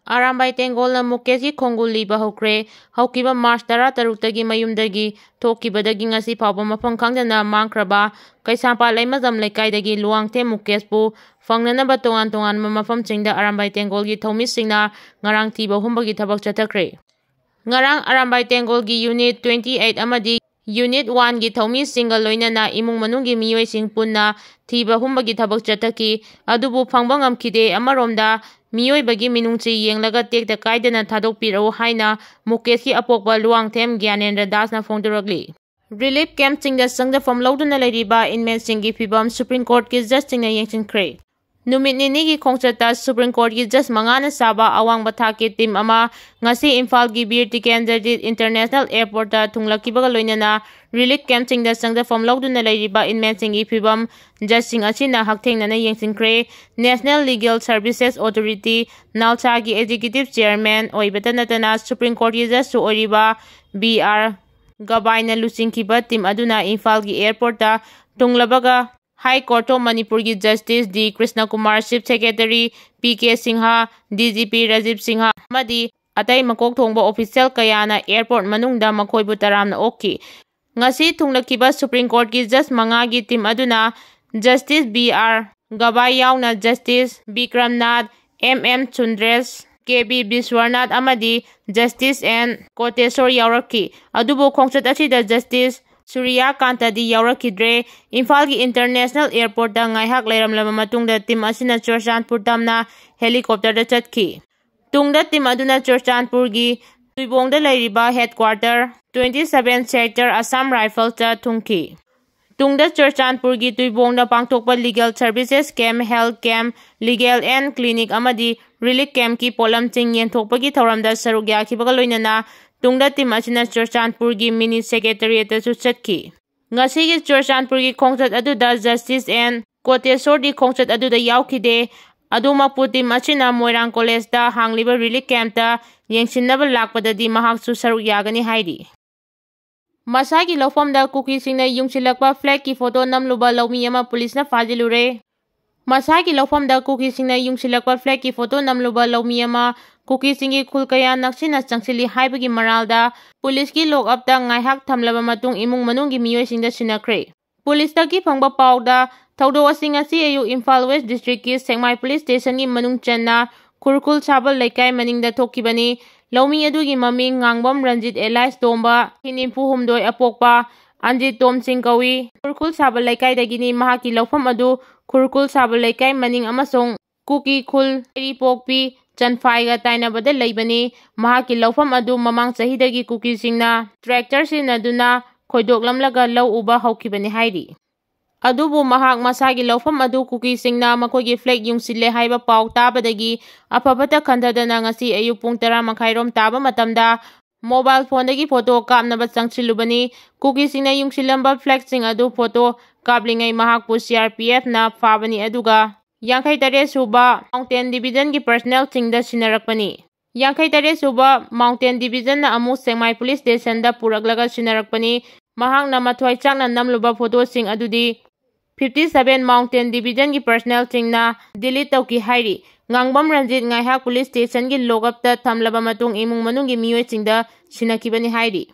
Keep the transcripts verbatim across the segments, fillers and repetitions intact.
ꯑꯔꯥꯝꯕꯥꯏ ꯇꯦꯡꯒꯣꯜꯅ ꯃꯨꯀꯦꯁꯀꯤ ꯈꯣꯡꯒꯨꯜ ꯂꯤꯕ ꯍꯧꯈ꯭ꯔꯦ꯫ ꯍꯧꯈꯤꯕ ꯃꯥꯔꯆ ꯇꯔꯥꯇꯔꯨꯛꯇꯒꯤ ꯃꯌꯨꯝꯗꯒꯤ ꯊꯣꯛꯈꯤꯕꯗꯒꯤ ꯉꯁꯤ ꯐꯥꯎꯕ ꯃꯐꯝ ꯈꯪꯗꯅ ꯃꯥꯡꯈ꯭ꯔꯕ ꯀꯩꯁꯥꯝꯄꯥꯠ ꯂꯩꯃꯖꯝ ꯂꯩꯀꯥꯏꯗꯒꯤ ꯂꯨꯋꯥꯡꯊꯦꯝ ꯃꯨꯀꯦꯁꯄꯨ ꯐꯪꯅꯅꯕ ꯇꯣꯉꯥꯟ ꯇꯣꯉꯥꯟꯕ ꯃꯐꯝꯁꯤꯡꯗ ꯑꯔꯥꯝꯕꯥꯏ ꯇꯦꯡꯒꯣꯜꯒꯤ ꯊꯧꯃꯤꯁꯤꯡꯅ ꯉꯔꯥꯡ ꯊꯤꯕ ꯍꯨꯝꯕꯒꯤ ꯊꯕꯛ ꯆꯠꯊꯈ꯭ꯔꯦ꯫ ꯉꯔꯥꯡ ꯑꯔꯥꯝꯕꯥꯏ ꯇꯦꯡꯒꯣꯜꯒꯤ unit twenty eight ꯑꯃꯗꯤ unit one ꯒꯤ ꯊꯧꯃꯤꯁꯤꯡꯒ ꯂꯣꯏꯅꯅ ꯏꯃꯨꯡ ꯃꯅꯨꯡꯒꯤ ꯃꯤꯑꯣꯏꯁꯤꯡ ꯄꯨꯟꯅ ꯊꯤꯕ ꯍꯨꯝꯕꯒꯤ ꯊꯕꯛ ꯆꯠꯊꯈꯤ꯫ ꯑꯗꯨꯕꯨ ꯐꯪꯕ ꯉꯝꯈꯤꯗꯦ꯫ ꯑꯃꯔꯣꯝꯗ ꯃꯤꯑꯣꯏꯕꯒꯤ ꯃꯤꯅꯨꯡꯁꯤ ꯌꯦꯡꯂꯒ ꯇꯦꯛꯇ ꯀꯥꯏꯗꯅ ꯊꯥꯗꯣꯛꯄꯤꯔꯛꯎ ꯍꯥꯏꯅ ꯃꯨꯀꯦꯁꯀꯤ ꯑꯄꯣꯛꯄ ꯂꯨꯋꯥꯡꯊꯦꯝ ꯒ꯭ꯌꯥꯅꯦꯟꯗ꯭ꯔ ꯗꯥꯁꯅ ꯐꯣꯡꯗꯣꯔꯛꯂꯤ꯫ Relief camp ꯁꯤꯡꯗ ꯆꯪꯖꯐꯝ ꯂꯧꯗꯨꯅ ꯂꯩꯔꯤꯕ inmate ꯁꯤꯡꯒꯤ ꯐꯤꯕꯝ Supreme Court ꯀꯤ judge ꯁꯤꯡꯅ ꯌꯦꯡꯁꯤꯟꯈ꯭ꯔꯦ꯫ ꯅꯨꯃꯤꯠ ꯅꯤꯅꯤꯒꯤ ꯈꯣꯡꯆꯠꯇ Supreme Court ꯀꯤ judge ꯃꯉꯥꯅ ꯁꯥꯕ ꯑꯋꯥꯡꯕ ꯊꯥꯛꯀꯤ team ꯑꯃ ꯉꯁꯤ ꯏꯝꯐꯥꯜꯒꯤ ꯕꯤꯔ ꯇꯤꯀꯦꯟꯗ꯭ꯔꯖꯤꯠ International Airport ꯇ ꯊꯨꯡꯂꯛꯈꯤꯕꯒ ꯂꯣꯏꯅꯅ relief camp ꯁꯤꯡꯗ ꯆꯪꯖꯐꯝ ꯂꯧꯗꯨꯅ ꯂꯩꯔꯤꯕ inmate ꯁꯤꯡꯒꯤ ꯐꯤꯕꯝ judge ꯁꯤꯡ ꯑꯁꯤꯅ ꯍꯛꯊꯦꯡꯅꯅ ꯌꯦꯡꯁꯤꯟꯈ꯭ꯔꯦ꯫ National Legal Services Authority, NALSA ꯒꯤ executive chairman ꯑꯣꯏꯕꯇ ꯅꯠꯇꯅ Supreme Court ꯀꯤ judge ꯁꯨ ꯑꯣꯏꯔꯤꯕ ꯕꯤ ꯑꯥꯔ ꯒꯕꯥꯏꯅ ꯂꯨꯆꯤꯡꯈꯤꯕ team ꯑꯗꯨꯅ ꯏꯝꯐꯥꯜꯒꯤ airport ꯇ ꯊꯨꯡꯂꯕꯒ High Court of ꯃꯅꯤꯄꯨꯔꯒꯤ Justice D Krishna Kumar, Chief Secretary P K Singh, D G P Rajib Singh ꯑꯃꯗꯤ ꯑꯇꯩ ꯃꯀꯣꯛ ꯊꯣꯡꯕ official ꯀꯌꯥꯅ airport ꯃꯅꯨꯡꯗ ꯃꯈꯣꯏꯕꯨ ꯇꯔꯥꯝꯅ ꯑꯣꯛꯈꯤ꯫ ꯉꯁꯤ ꯊꯨꯡꯂꯈꯤꯕ Supreme Court ꯀꯤ judge ꯃꯉꯥꯒꯤ team ꯑꯗꯨꯅ Justice ꯕꯤ ꯑꯥꯔ ꯒꯕꯥꯏ ꯌꯥꯎꯅ Justice ꯕꯤꯀ꯭ꯔꯝꯅꯥꯊ, ꯑꯦꯝ ꯑꯦꯝ ꯁꯨꯟꯗ꯭ꯔꯦꯁ, ꯀꯦ ꯕꯤ ꯕꯤꯁ꯭ꯋꯔꯅꯥꯊ ꯑꯃꯗꯤ Justice ꯑꯦꯟ ꯀꯣꯇꯦꯁꯣꯔ ꯌꯥꯎꯔꯛꯈꯤ꯫ ꯑꯗꯨꯕꯨ ꯈꯣꯡꯆꯠ ꯑꯁꯤꯗ Justice ꯁꯨꯔꯤꯌꯥꯀꯥꯟꯇꯗꯤ ꯌꯥꯎꯔꯛꯈꯤꯗ꯭ꯔꯦ꯫ ꯏꯝꯐꯥꯜꯒꯤ International Airport ꯇ ꯉꯥꯏꯍꯥꯛ ꯂꯩꯔꯝꯂꯕ ꯃꯇꯨꯡꯗ team ꯑꯁꯤꯅ ꯆꯨꯔꯆꯥꯟꯄꯨꯔ ꯇꯝꯅ helicopter ꯗ ꯆꯠꯈꯤ꯫ ꯇꯨꯡꯗ team ꯑꯗꯨꯅ ꯆꯨꯔꯆꯥꯟꯄꯨꯔꯒꯤ ꯇꯨꯏꯕꯣꯡꯗ ꯂꯩꯔꯤꯕ headquarter twenty seven Sector Assam Rifles ꯇ ꯊꯨꯡꯈꯤ꯫ ꯇꯨꯡꯗ ꯆꯨꯔꯆꯥꯟꯄꯨꯔꯒꯤ ꯇꯨꯏꯕꯣꯡꯗ ꯄꯥꯡꯊꯣꯛꯄ legal services camp, health camp, legal and clinic ꯑꯃꯗꯤ relief camp ꯀꯤ ꯄꯣꯠꯂꯝꯁꯤꯡ ꯌꯦꯟꯊꯣꯛꯄꯒꯤ ꯊꯧꯔꯝꯗ ꯁꯔꯨꯛ ꯌꯥꯈꯤꯕꯒ ꯂꯣꯏꯅꯅ ꯇꯨꯡꯗ team ꯑꯁꯤꯅ ꯆꯨꯔꯆꯥꯟꯄꯨꯔꯒꯤ mini secretariat ꯇꯁꯨ ꯆꯠꯈꯤ꯫ ꯉꯁꯤꯒꯤ ꯆꯨꯔꯆꯥꯟꯄꯨꯔꯒꯤ ꯈꯣꯡꯆꯠ ꯑꯗꯨꯗ Justice ꯑꯦꯟ ꯀꯣꯇꯦꯁꯣꯔꯗꯤ ꯈꯣꯡꯆꯠ ꯑꯗꯨꯗ ꯌꯥꯎꯈꯤꯗꯦ꯫ ꯑꯗꯨꯃꯛꯄꯨ team ꯑꯁꯤꯅ ꯃꯣꯏꯔꯥꯡ college ꯇ ꯍꯥꯡꯂꯤꯕ relief camp ꯇ ꯌꯦꯡꯁꯤꯟꯅꯕ ꯂꯥꯛꯄꯗꯗꯤ ꯃꯍꯥꯛꯁꯨ ꯁꯔꯨꯛ ꯌꯥꯒꯅꯤ ꯍꯥꯏꯔꯤ꯫ ꯃꯁꯥꯒꯤ ꯂꯧꯐꯝꯗ ꯀꯨꯀꯤꯁꯤꯡꯅ ꯌꯨꯡꯁꯤꯜꯂꯛꯄ flag ꯀꯤ photo ꯅꯝꯂꯨꯕ ꯂꯧꯃꯤ ꯑꯃ police ꯅ ꯐꯥꯖꯤꯜꯂꯨꯔꯦ꯫ ꯃꯁꯥꯒꯤ ꯂꯧꯐꯝꯗ ꯀꯨꯀꯤꯁꯤꯡꯅ ꯌꯨꯡꯁꯤꯜꯂꯛꯄ flagꯀꯤ photo ꯅꯝꯂꯨꯕ ꯂꯧꯃꯤ ꯑꯃ ꯀꯨꯀꯤꯁꯤꯡꯒꯤ ꯈꯨꯜ ꯀꯌꯥ ꯅꯛꯁꯤꯟꯅ ꯆꯪꯁꯤꯜꯂꯤ ꯍꯥꯏꯕꯒꯤ ꯃꯔꯥꯜꯗ ꯄꯨꯂꯤꯁꯀꯤ lock-upꯇ ꯉꯥꯏꯍꯥꯛ ꯊꯝꯂꯕ ꯃꯇꯨꯡ ꯏꯃꯨꯡ ꯃꯅꯨꯡꯒꯤ ꯃꯤꯑꯣꯏꯁꯤꯡꯗ ꯁꯤꯟꯅꯈ꯭ꯔꯦ꯫ ꯄꯨꯂꯤꯁꯇꯒꯤ ꯐꯪꯕ ꯄꯥꯎꯗ ꯊꯧꯗꯣꯛ ꯑꯁꯤ ꯉꯁꯤ ꯑꯌꯨꯛ ꯏꯝꯐꯥꯜ West Districtꯀꯤ ꯁꯦꯛꯃꯥꯏ Police Stationꯒꯤ ꯃꯅꯨꯡ ꯆꯟꯅ ꯈꯨꯔꯈꯨꯜ ꯁꯥꯕꯜ ꯂꯩꯀꯥꯏ ꯃꯅꯤꯡꯗ ꯊꯣꯛꯈꯤꯕꯅꯤ꯫ ꯂꯧꯃꯤ ꯑꯗꯨꯒꯤ ꯃꯃꯤꯡ ꯉꯥꯡꯕꯝ ꯔꯟꯖꯤꯠ alias ꯇꯣꯝꯕ, ꯆꯍꯤ ꯅꯤꯐꯨ ꯍꯨꯝꯗꯣꯏ, ꯑꯄꯣꯛꯄ ꯑꯟꯖꯤꯠ ꯇꯣꯝꯁꯤꯡ ꯀꯧꯏ꯫ ꯈꯨꯔꯈꯨꯜ ꯁꯥꯕꯜ ꯂꯩꯀꯥꯏꯗꯒꯤꯅꯤ꯫ ꯃꯍꯥꯛꯀꯤ ꯂꯧꯐꯝ ꯑꯗꯨ ꯈꯨꯔꯈꯨꯜ ꯁꯥꯕꯜ ꯂꯩꯀꯥꯏ ꯃꯅꯤꯡ ꯑꯃꯁꯨꯡ ꯀꯨꯀꯤ ꯈꯨꯜ ꯏꯔꯤꯄꯣꯛꯄꯤ ꯆꯟꯐꯥꯏꯒ ꯇꯥꯏꯅꯕꯗ ꯂꯩꯕꯅꯤ꯫ ꯃꯍꯥꯛꯀꯤ ꯂꯧꯐꯝ ꯑꯗꯨ ꯃꯃꯥꯡ ꯆꯍꯤꯗꯒꯤ ꯀꯨꯀꯤꯁꯤꯡꯅ tractor ꯁꯤꯖꯤꯟꯅꯗꯨꯅ ꯈꯣꯏꯗꯣꯛꯂꯝꯂꯒ ꯂꯧ ꯎꯕ ꯍꯧꯈꯤꯕꯅꯤ ꯍꯥꯏꯔꯤ꯫ ꯑꯗꯨꯕꯨ ꯃꯍꯥꯛ ꯃꯁꯥꯒꯤ ꯂꯧꯐꯝ ꯑꯗꯨ ꯀꯨꯀꯤꯁꯤꯡꯅ ꯃꯈꯣꯏꯒꯤ flag ꯌꯨꯡꯁꯤꯜꯂꯦ ꯍꯥꯏꯕ ꯄꯥꯎ ꯇꯥꯕꯗꯒꯤ ꯑꯐ ꯐꯠꯇ ꯈꯟꯊꯗꯅ ꯉꯁꯤ ꯑꯌꯨꯛ ꯄꯨꯡ ꯇꯔꯥ ꯃꯈꯥꯏꯔꯣꯝ ꯇꯥꯕ ꯃꯇꯝꯗ mobile phoneꯗꯒꯤ photo ꯀꯥꯞꯅꯕ ꯆꯪꯁꯤꯜꯂꯨꯕꯅꯤ꯫ ꯀꯨꯀꯤꯁꯤꯡꯅ ꯌꯨꯡꯁꯤꯜꯂꯝꯕ flagꯁꯤꯡ ꯑꯗꯨ photo ꯀꯥꯞꯂꯤꯉꯩ ꯃꯍꯥꯛꯄꯨ CRPFꯅ ꯐꯥꯕꯅꯤ, ꯑꯗꯨꯒ ꯌꯥꯡꯈꯩ ꯇꯔꯦꯠ ꯁꯨꯕ Mountain Divisionꯒꯤ personnelꯁꯤꯡꯗ ꯁꯤꯟꯅꯔꯛꯄꯅꯤ꯫ ꯌꯥꯡꯈꯩ ꯇꯔꯦꯠ ꯁꯨꯕ Mountain Divisionꯅ ꯑꯃꯨꯛ ꯁꯦꯛꯃꯥꯏ Police Stationꯗ ꯄꯨꯔꯛꯂꯒ ꯁꯤꯟꯅꯔꯛꯄꯅꯤ꯫ ꯃꯍꯥꯛꯅ ꯃꯊ꯭ꯋꯥꯏ ꯆꯥꯛꯅ ꯅꯝꯂꯨꯕ photoꯁꯤꯡ ꯑꯗꯨꯗꯤ fifty seven Mountain Divisionꯒꯤ personnelꯁꯤꯡꯅ delete ꯇꯧꯈꯤ ꯍꯥꯏꯔꯤ꯫ ꯉꯥꯡꯕꯝ ꯔꯟꯖꯤꯠ ꯉꯥꯏꯍꯥꯛ police stationꯒꯤ lock-upꯇ ꯊꯝꯂꯕ ꯃꯇꯨꯡ ꯏꯃꯨꯡ ꯃꯅꯨꯡꯒꯤ ꯃꯤꯑꯣꯏꯁꯤꯡꯗ ꯁꯤꯟꯅꯈꯤꯕꯅꯤ ꯍꯥꯏꯔꯤ꯫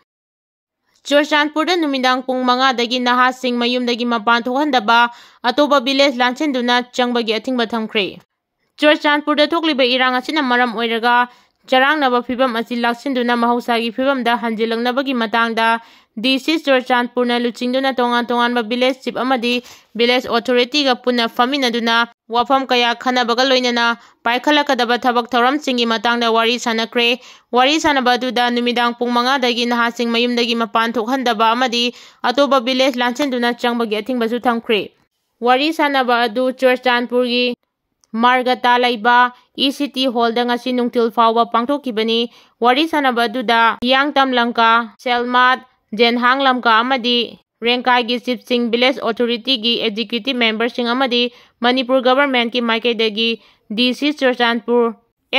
ꯆꯨꯔꯆꯥꯟꯄꯨꯔꯗ ꯅꯨꯃꯤꯗꯥꯡ ꯄꯨꯡ ꯃꯉꯥꯗꯒꯤ ꯅꯍꯥꯁꯤꯡ ꯃꯌꯨꯝꯗꯒꯤ ꯃꯄꯥꯟ ꯊꯣꯛꯍꯟꯗꯕ, ꯑꯇꯣꯞꯄ village ꯂꯥꯟꯁꯤꯟꯗꯨꯅ ꯆꯪꯕꯒꯤ ꯑꯊꯤꯡꯕ ꯊꯝꯈ꯭ꯔꯦ꯫ ꯆꯨꯔꯆꯥꯟꯄꯨꯔꯗ ꯊꯣꯛꯂꯤꯕ ꯏꯔꯥꯡ ꯑꯁꯤꯅ ꯃꯔꯝ ꯑꯣꯏꯔꯒ ꯆꯔꯥꯡꯅꯕ ꯐꯤꯕꯝ ꯑꯁꯤ ꯂꯥꯛꯁꯤꯟꯗꯨꯅ ꯃꯍꯧꯁꯥꯒꯤ ꯐꯤꯕꯝꯗ ꯍꯟꯖꯤꯜꯂꯛꯅꯕꯒꯤ ꯃꯇꯥꯡꯗ DC ꯆꯨꯔꯆꯥꯟꯄꯨꯔꯅ ꯂꯨꯆꯤꯡꯗꯨꯅ ꯇꯣꯉꯥꯟ ꯇꯣꯉꯥꯟꯕ village chief ꯑꯃꯗꯤ village authorityꯒ ꯄꯨꯟꯅ ꯐꯝꯃꯤꯟꯅꯗꯨꯅ ꯋꯥꯐꯝ ꯀꯌꯥ ꯈꯟꯅꯕꯒ ꯂꯣꯏꯅꯅ ꯄꯥꯏꯈꯠꯂꯛꯀꯗꯕ ꯊꯕꯛ ꯊꯧꯔꯝꯁꯤꯡꯒꯤ ꯃꯇꯥꯡꯗ ꯋꯥꯔꯤ ꯁꯥꯟꯅꯈ꯭ꯔꯦ꯫ ꯋꯥꯔꯤ ꯁꯥꯟꯅꯕ ꯑꯗꯨꯗ ꯅꯨꯃꯤꯗꯥꯡ ꯄꯨꯡ ꯃꯉꯥꯗꯒꯤ ꯅꯍꯥꯁꯤꯡ ꯃꯌꯨꯝꯗꯒꯤ ꯃꯄꯥꯟ ꯊꯣꯛꯍꯟꯗꯕ ꯑꯃꯗꯤ ꯑꯇꯣꯞꯄ village ꯂꯥꯟꯁꯤꯟꯗꯨꯅ ꯆꯪꯕꯒꯤ ꯑꯊꯤꯡꯕꯁꯨ ꯊꯝꯈ꯭ꯔꯦ꯫ ꯋꯥꯔꯤ ꯁꯥꯟꯅꯕ ꯑꯗꯨ ꯆꯨꯔꯆꯥꯟꯄꯨꯔꯒꯤ ꯃꯥꯔꯒꯇꯥ ꯂꯩꯕ ECT hallꯗ ꯉꯁꯤ ꯅꯨꯡꯊꯤꯜ ꯐꯥꯎꯕ ꯄꯥꯡꯊꯣꯛꯈꯤꯕꯅꯤ꯫ ꯋꯥꯔꯤ ꯁꯥꯟꯅꯕ ꯑꯗꯨꯗ ꯍꯤꯌꯥꯡꯇꯝ ꯂꯝꯀꯥ, ꯁꯦꯜꯃꯥꯠ, ꯖꯦꯟꯍꯥꯡ ꯂꯝꯀꯥ ꯑꯃꯗꯤ ꯔꯦꯡꯀꯥꯏꯒꯤ chiefꯁꯤꯡ, village authorityꯒꯤ executive memberꯁꯤꯡ ꯑꯃꯗꯤ ꯃꯅꯤꯄꯨꯔ governmentꯀꯤ ꯃꯥꯏꯀꯩꯗꯒꯤ DC ꯆꯨꯔꯆꯥꯟꯄꯨꯔ,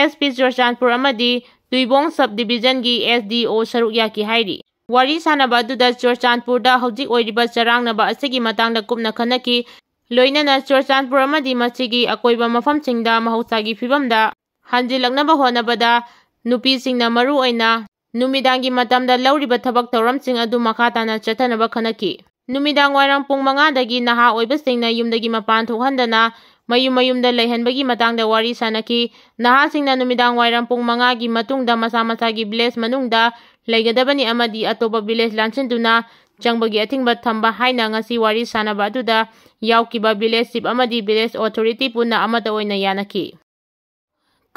SP ꯆꯨꯔꯆꯥꯟꯄꯨꯔ ꯑꯃꯗꯤ ꯇꯨꯏꯕꯣꯡ sub divisionꯒꯤ SDO ꯁꯔꯨꯛ ꯌꯥꯈꯤ ꯍꯥꯏꯔꯤ꯫ ꯋꯥꯔꯤ ꯁꯥꯟꯅꯕ ꯑꯗꯨꯗ ꯆꯨꯔꯆꯥꯟꯄꯨꯔꯗ ꯍꯧꯖꯤꯛ ꯑꯣꯏꯔꯤꯕ ꯆꯔꯥꯡꯅꯕ ꯑꯁꯤꯒꯤ ꯃꯇꯥꯡꯗ ꯀꯨꯞꯅ ꯈꯟꯅꯈꯤ꯫ ꯂꯣꯏꯅꯅ ꯆꯨꯔꯆꯥꯟꯄꯨꯔ ꯑꯃꯗꯤ ꯃꯁꯤꯒꯤ ꯑꯀꯣꯏꯕ ꯃꯐꯝꯁꯤꯡꯗ ꯃꯍꯧꯁꯥꯒꯤ ꯐꯤꯕꯝꯗ ꯍꯟꯖꯤꯜꯂꯛꯅꯕ ꯍꯣꯠꯅꯕꯗ ꯅꯨꯄꯤꯁꯤꯡꯅ ꯃꯔꯨꯑꯣꯏꯅ ꯅꯨꯃꯤꯗꯥꯡꯒꯤ ꯃꯇꯝꯗ ꯂꯧꯔꯤꯕ ꯊꯕꯛ ꯊꯧꯔꯝꯁꯤꯡ ꯑꯗꯨ ꯃꯈꯥ ꯇꯥꯅ ꯆꯠꯊꯅꯕ ꯈꯟꯅꯈꯤ꯫ ꯅꯨꯃꯤꯗꯥꯡ ꯋꯥꯏꯔꯝ ꯄꯨꯡ ꯃꯉꯥꯗꯒꯤ ꯅꯍꯥ ꯑꯣꯏꯕꯁꯤꯡꯅ ꯌꯨꯝꯗꯒꯤ ꯃꯄꯥꯟ ꯊꯣꯛꯍꯟꯗꯅ ꯃꯌꯨꯝ ꯃꯌꯨꯝꯗ ꯂꯩꯍꯟꯕꯒꯤ ꯃꯇꯥꯡꯗ ꯋꯥꯔꯤ ꯁꯥꯅꯈꯤ꯫ ꯅꯍꯥꯁꯤꯡꯅ ꯅꯨꯃꯤꯗꯥꯡ ꯋꯥꯏꯔꯝ ꯄꯨꯡ ꯃꯉꯥꯒꯤ ꯃꯇꯨꯡꯗ ꯃꯁꯥ ꯃꯁꯥꯒꯤ village ꯃꯅꯨꯡꯗ ꯂꯩꯒꯗꯕꯅꯤ ꯑꯃꯗꯤ ꯑꯇꯣꯞꯄ village ꯂꯥꯟꯁꯤꯟꯗꯨꯅ ꯆꯪꯕꯒꯤ ꯑꯊꯤꯡꯕ ꯊꯝꯕ ꯍꯥꯏꯅ ꯉꯁꯤ ꯋꯥꯔꯤ ꯁꯥꯅꯕ ꯑꯗꯨꯗ ꯌꯥꯎꯈꯤꯕ village chief ꯑꯃꯗꯤ village authority ꯄꯨꯟꯅ ꯑꯃꯠꯇ ꯑꯣꯏꯅ ꯌꯥꯅꯈꯤ꯫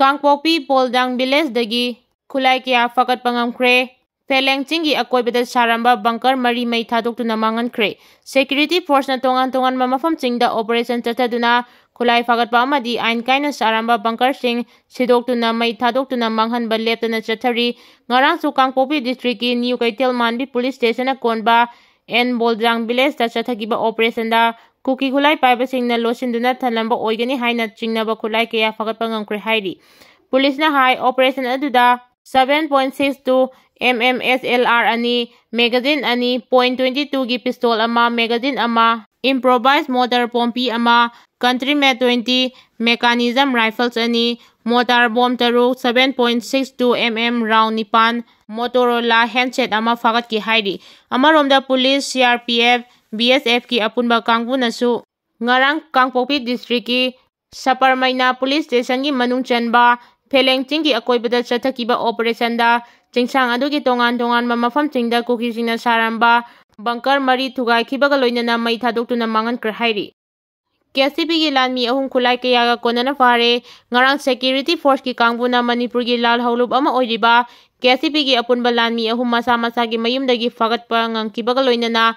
ꯀꯥꯡꯄꯣꯛꯄꯤ ꯕꯣꯜꯗꯥꯡ villageꯗꯒꯤ ꯈꯨꯠꯂꯥꯏ ꯀꯌꯥ ꯐꯒꯠꯄ ꯉꯝꯈ꯭ꯔꯦ꯫ ꯐꯦꯂꯦꯡ ꯆꯤꯡꯒꯤ ꯑꯀꯣꯏꯕꯗ ꯁꯥꯔꯝꯕ bunker ꯃꯔꯤ ꯃꯩ ꯊꯥꯗꯣꯛꯇꯨꯅ ꯃꯥꯡꯍꯟꯈ꯭ꯔꯦ꯫ Security forceꯅ ꯇꯣꯉꯥꯟ ꯇꯣꯉꯥꯟꯕ ꯃꯐꯝꯁꯤꯡꯗ operation ꯆꯠꯊꯗꯨꯅ ꯈꯨꯠꯂꯥꯏ ꯐꯒꯠꯄ ꯑꯃꯗꯤ ꯑꯥꯏꯟ ꯀꯥꯏꯅ ꯁꯥꯔꯝꯕ bunkerꯁꯤꯡ ꯁꯤꯗꯣꯛꯇꯨꯅ ꯃꯩ ꯊꯥꯗꯣꯛꯇꯨꯅ ꯃꯥꯡꯍꯟꯕ ꯂꯦꯞꯇꯅ ꯆꯠꯊꯔꯤ꯫ ꯉꯔꯥꯡꯁꯨ ꯀꯥꯡꯄꯣꯛꯄꯤ districtꯀꯤ ꯅ꯭ꯌꯨ ꯀꯩꯊꯦꯜ ꯃꯥꯟꯕꯤ police stationꯅ ꯀꯣꯟꯕ ꯑꯦꯟ ꯕꯣꯜꯗ꯭ꯔꯥꯡ villageꯇ ꯆꯠꯊꯈꯤꯕ operationꯗ ꯀꯨꯀꯤ ꯈꯨꯠꯂꯥꯏ ꯄꯥꯏꯕꯁꯤꯡꯅ ꯂꯣꯠꯁꯤꯟꯗꯨꯅ ꯊꯝꯂꯝꯕ ꯑꯣꯏꯒꯅꯤ ꯍꯥꯏꯅ ꯆꯤꯡꯅꯕ ꯈꯨꯠꯂꯥꯏ ꯀꯌꯥ ꯐꯒꯠꯄ ꯉꯝꯈ꯭ꯔꯦ ꯍꯥꯏꯔꯤ꯫ Policeꯅ ꯍꯥꯏ, operation ꯑꯗꯨꯗ seven point six two MM SLR ꯑꯅꯤ, magazine ꯑꯅꯤ, point twenty twoꯒꯤ pistol ꯑꯃ, magazine ꯑꯃ, improvised mortar ꯄꯣꯝꯄꯤ ꯑꯃ, country made twenty mechanism rifles ꯑꯅꯤ, mortar bomb ꯇꯔꯨꯛ, seven point six two MM round ꯅꯤꯄꯥꯟ, Motorola handset ꯑꯃ ꯐꯥꯒꯠꯈꯤ ꯍꯥꯏꯔꯤ꯫ ꯑꯃꯔꯣꯝꯗ police, CRPF, BSFꯀꯤ ꯑꯄꯨꯟꯕ ꯀꯥꯡꯕꯨꯅꯁꯨ ꯉꯔꯥꯡ ꯀꯥꯡꯄꯣꯛꯄꯤ districtꯀꯤ ꯁꯄꯔꯃꯩꯅ police stationꯒꯤ ꯃꯅꯨꯡ ꯆꯟꯕ ꯐꯦꯂꯦꯡ ꯆꯤꯡꯒꯤ ꯑꯀꯣꯏꯕꯗ ꯆꯠꯊꯈꯤꯕ operationꯗ ꯆꯤꯡꯁꯥꯡ ꯑꯗꯨꯒꯤ ꯇꯣꯉꯥꯟ ꯇꯣꯉꯥꯟꯕ ꯃꯐꯝꯁꯤꯡꯗ ꯀꯨꯀꯤꯁꯤꯡꯅ ꯁꯥꯔꯝꯕ bunker ꯃꯔꯤ ꯊꯨꯒꯥꯏꯈꯤꯕꯒ ꯂꯣꯏꯅꯅ ꯃꯩ ꯊꯥꯗꯣꯛꯇꯨꯅ ꯃꯥꯡꯍꯟꯈ꯭ꯔꯦ ꯍꯥꯏꯔꯤ꯫ KCPꯒꯤ ꯂꯥꯟꯃꯤ ꯑꯍꯨꯝ ꯈꯨꯠꯂꯥꯏ ꯀꯌꯥꯒ ꯀꯣꯟꯅꯅ ꯐꯥꯔꯦ꯫ ꯉꯔꯥꯡ security forceꯀꯤ ꯀꯥꯡꯕꯨꯅ ꯃꯅꯤꯄꯨꯔꯒꯤ ꯂꯥꯜꯍꯧꯂꯨꯞ ꯑꯃ ꯑꯣꯏꯔꯤꯕ KCPꯒꯤ ꯑꯄꯨꯟꯕ ꯂꯥꯟꯃꯤ ꯑꯍꯨꯝ ꯃꯁꯥ ꯃꯁꯥꯒꯤ ꯃꯌꯨꯝꯗꯒꯤ ꯐꯥꯒꯠꯄ ꯉꯝꯈꯤꯕꯒ ꯂꯣꯏꯅꯅ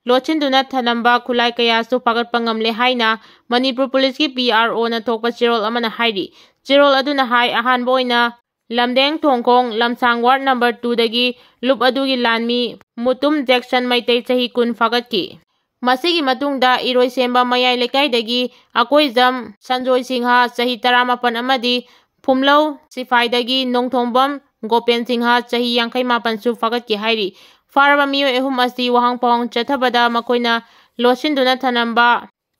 ꯂꯣꯠꯁꯤꯟꯗꯨꯅ ꯊꯅꯝꯕ ꯈꯨꯠꯂꯥꯏ ꯀꯌꯥꯁꯨ ꯐꯥꯒꯠꯄ ꯉꯝꯂꯦ ꯍꯥꯏꯅ ꯃꯅꯤꯄꯨꯔ policeꯀꯤ PROꯅ ꯊꯣꯛꯄ ꯆꯦꯔꯣꯜ ꯑꯃꯅ ꯍꯥꯏꯔꯤ꯫ ꯆꯦꯔꯣꯜ ꯑꯗꯨꯅ ꯍꯥꯏ, ꯑꯍꯥꯟꯕ ꯑꯣꯏꯅ ꯂꯝꯗꯦꯡ ꯊꯣꯡꯈꯣꯡ ꯂꯝꯁꯥꯡ ward number twoꯗꯒꯤ ꯂꯨꯞ ꯑꯗꯨꯒꯤ ꯂꯥꯟꯃꯤ ꯃꯨꯇꯨꯝ ꯖꯦꯛꯁꯟ ꯃꯩꯇꯩ ꯆꯍꯤ ꯀꯨꯟ ꯐꯥꯒꯠꯈꯤ꯫ ꯃꯁꯤꯒꯤ ꯃꯇꯨꯡꯗ ꯏꯔꯣꯏꯁꯦꯝꯕ ꯃꯌꯥꯏ ꯂꯩꯀꯥꯏꯗꯒꯤ ꯑꯀꯣꯏꯖꯝ ꯁꯟꯖꯣꯏ ꯁꯤꯡꯍ ꯆꯍꯤ ꯇꯔꯥꯃꯥꯄꯟ ꯑꯃꯗꯤ ꯐꯨꯝꯂꯧ ꯁꯤꯐꯥꯏꯗꯒꯤ ꯅꯣꯡꯊꯣꯡꯕꯝ ꯒꯣꯄꯦꯟ ꯁꯤꯡꯍ ꯆꯍꯤ ꯌꯥꯡꯈꯩ ꯃꯥꯄꯟꯁꯨ ꯐꯥꯒꯠꯈꯤ ꯍꯥꯏꯔꯤ꯫ ꯐꯥꯔꯕ ꯃꯤꯑꯣꯏ ꯑꯍꯨꯝ ꯑꯁꯤ ꯋꯥꯍꯪ ꯄꯥꯎꯍꯪ ꯆꯠꯊꯕꯗ ꯃꯈꯣꯏꯅ ꯂꯣꯠꯁꯤꯟꯗꯨꯅ ꯊꯅꯝꯕ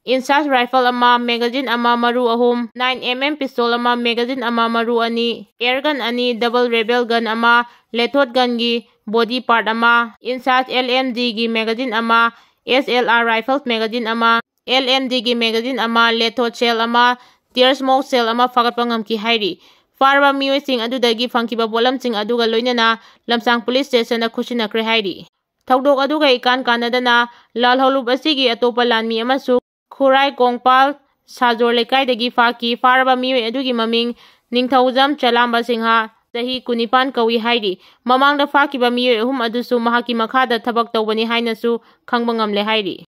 INSAS rifle ꯑꯃ, magazine ꯑꯃ, ꯃꯔꯨ ꯑꯍꯨꯝ, nine M M pistol ꯑꯃ, magazine ꯑꯃ, ꯃꯔꯨ ꯑꯅꯤ, air gun ꯑꯅꯤ, double rebel gun ꯑꯃ, lethot gunꯒꯤ body part ꯑꯃ, INSAS LMGꯒꯤ magazine ꯑꯃ, SLR rifle magazine ꯑꯃ, LMDꯒꯤ magazine ꯑꯃ, lethot shell ꯑꯃ, tear smoke shell ꯑꯃ ꯐꯥꯒꯠꯄ ꯉꯝꯈꯤ ꯍꯥꯏꯔꯤ꯫ ꯐꯥꯔꯕ ꯃꯤꯑꯣꯏꯁꯤꯡ ꯑꯗꯨꯗꯒꯤ ꯐꯪꯈꯤꯕ ꯄꯣꯠꯂꯝꯁꯤꯡ ꯑꯗꯨꯒ ꯂꯣꯏꯅꯅ ꯂꯝꯁꯥꯡ police stationꯗ ꯈꯨꯠꯁꯤꯟꯅꯈ꯭ꯔꯦ ꯍꯥꯏꯔꯤ꯫ ꯊꯧꯗꯣꯛ ꯑꯗꯨꯒ ꯏꯀꯥꯟ ꯀꯥꯟꯅꯗꯅ ꯂꯥꯜꯍꯧꯂꯨꯞ ꯑꯁꯤꯒꯤ ꯑꯇꯣꯞꯄ ꯂꯥꯟꯃꯤ ꯑꯃꯁꯨ ꯈꯨꯔꯥꯏ ꯀꯣꯡꯄꯥꯜ ꯁꯥꯖꯣꯔ ꯂꯩꯀꯥꯏꯗꯒꯤ ꯐꯥꯈꯤ꯫ ꯐꯥꯔꯕ ꯃꯤꯑꯣꯏ ꯑꯗꯨꯒꯤ ꯃꯃꯤꯡ ꯅꯤꯡꯊꯧꯖꯝ ꯆꯂꯥꯝꯕ ꯁꯤꯡꯍ, ꯆꯍꯤ ꯀꯨꯟꯅꯤꯄꯥꯟ ꯀꯧꯏ ꯍꯥꯏꯔꯤ꯫ ꯃꯃꯥꯡꯗ ꯐꯥꯈꯤꯕ ꯃꯤꯑꯣꯏ ꯑꯍꯨꯝ ꯑꯗꯨꯁꯨ ꯃꯍꯥꯛꯀꯤ ꯃꯈꯥꯗ ꯊꯕꯛ ꯇꯧꯕꯅꯤ ꯍꯥꯏꯅꯁꯨ ꯈꯪꯕ ꯉꯝꯂꯦ ꯍꯥꯏꯔꯤ꯫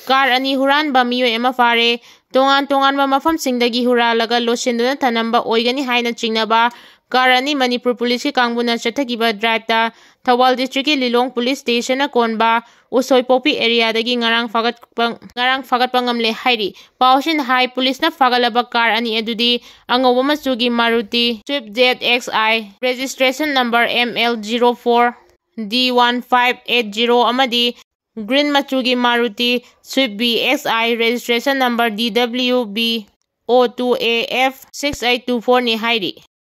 ꯀꯥꯔ ꯑꯅꯤ ꯍꯨꯔꯥꯟꯕ ꯃꯤꯑꯣꯏ ꯑꯃ ꯐꯥꯔꯦ꯫ ꯇꯣꯉꯥꯟ ꯇꯣꯉꯥꯟꯕ ꯃꯐꯝꯁꯤꯡꯗꯒꯤ ꯍꯨꯔꯥꯜꯂꯒ ꯂꯣꯠꯁꯤꯟꯗꯨꯅ ꯊꯅꯝꯕ ꯑꯣꯏꯒꯅꯤ ꯍꯥꯏꯅ ꯆꯤꯡꯅꯕ ꯀꯥꯔ ꯑꯅꯤ ꯃꯅꯤꯄꯨꯔ ꯄꯨꯂꯤꯁꯀꯤ ꯀꯥꯡꯕꯨꯅ ꯆꯠꯊꯈꯤꯕ driveꯇ ꯊꯧꯕꯥꯜ districtꯀꯤ ꯂꯤꯂꯣꯡ police stationꯅ ꯀꯣꯟꯕ ꯎꯁꯣꯏꯄꯣꯛꯄꯤ areaꯗꯒꯤ ꯉꯔꯥꯡ ꯐꯥꯒꯠꯄ, ꯉꯔꯥꯡ ꯐꯥꯒꯠꯄ ꯉꯝꯂꯦ ꯍꯥꯏꯔꯤ꯫ ꯄꯥꯎꯁꯤꯡꯅ ꯍꯥꯏ, ꯄꯨꯂꯤꯁꯅ ꯐꯥꯒꯠꯂꯕ ꯀꯥꯔ ꯑꯅꯤ ꯑꯗꯨꯗꯤ ꯑꯉꯧꯕ ꯃꯆꯨꯒꯤ Maruti Swift Z X I, registration number M L zero four D one five eight zero ꯑꯃꯗꯤ green ꯃꯆꯨꯒꯤ Maruti Swift B X I, registration number D W B O two A F six eight two fourꯅꯤ ꯍꯥꯏꯔꯤ꯫